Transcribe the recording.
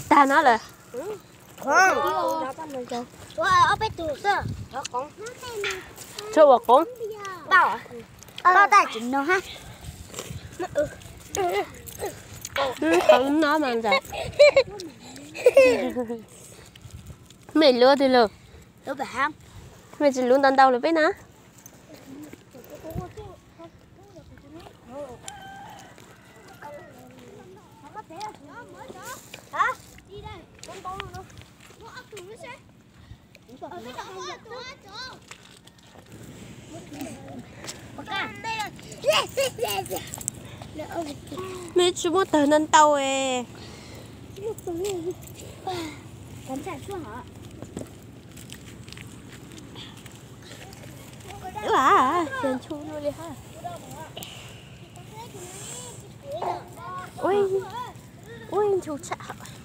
Tag no lawm. Tshuav ua qoov. Qhov no mas ntag. Mej luv twg lawm? Mej tsis luv ntau ntau li peb na. Mej tsis muab tawg ntau ntau es. Ua ntshus tshaj.